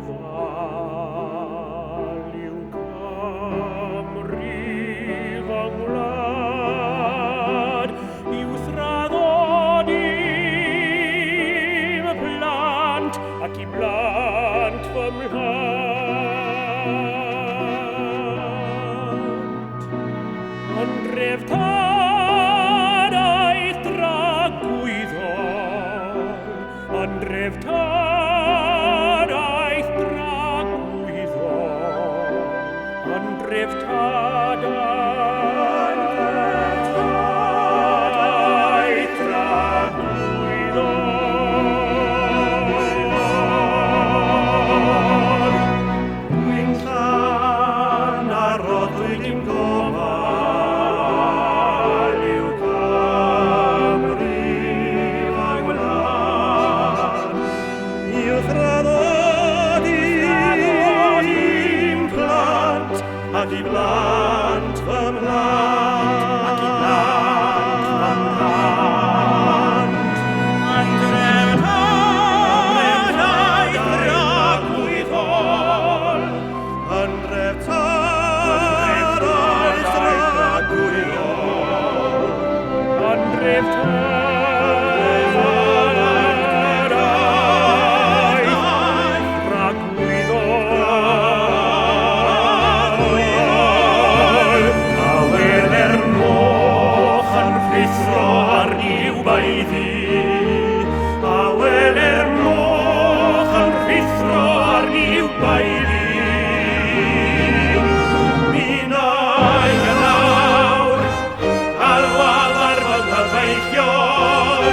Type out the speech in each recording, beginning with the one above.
gofal i'w Cymru fy ngwlad, i'w thraddod i'm plant ac i blant fy mhlant. Yn dreftadaeth dragwyddol, yn dreftadaeth dragwyddol, yn dreftadaeth dragwyddol. Gwinllan a roddwyd i'm gofal i'w Cymru fy ngwlad, i'w thraddod i'm plant ac i blant fy mhlant, ac i blant fy mhlant. Yn dreftadaeth dragwyddol, yn dreftadaeth dragwyddol, Yn dreftadaeth dragwyddol. A weler moch yn rhuthro ar i'w baeddu, a weler moch yn rhuthro ar i'w baeddu. Minnau yn awr, alwaf ar fy nghyfeillion,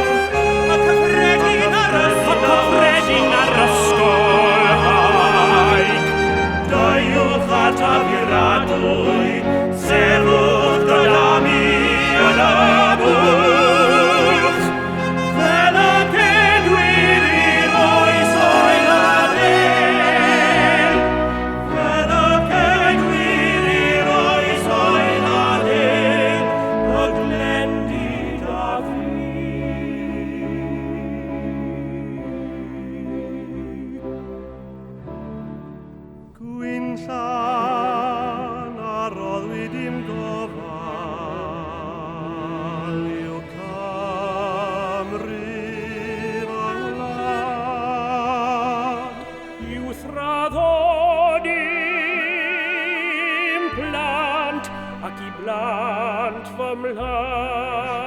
y cyffredin ar Cyffredin ar ysgolhaig. Deuwch ataf i'r adwy, sefwch gyda mi yn y bwlch, fel y cedwir i'r oesoedd ar el, fel y cedwir i'r oesoedd ar el, y glendid a fi. Gwinllan a roddwyd i'm gofal i'w Cymru fy ngwlad, I'w thraddod i'm plant ac i blant fy mhlant.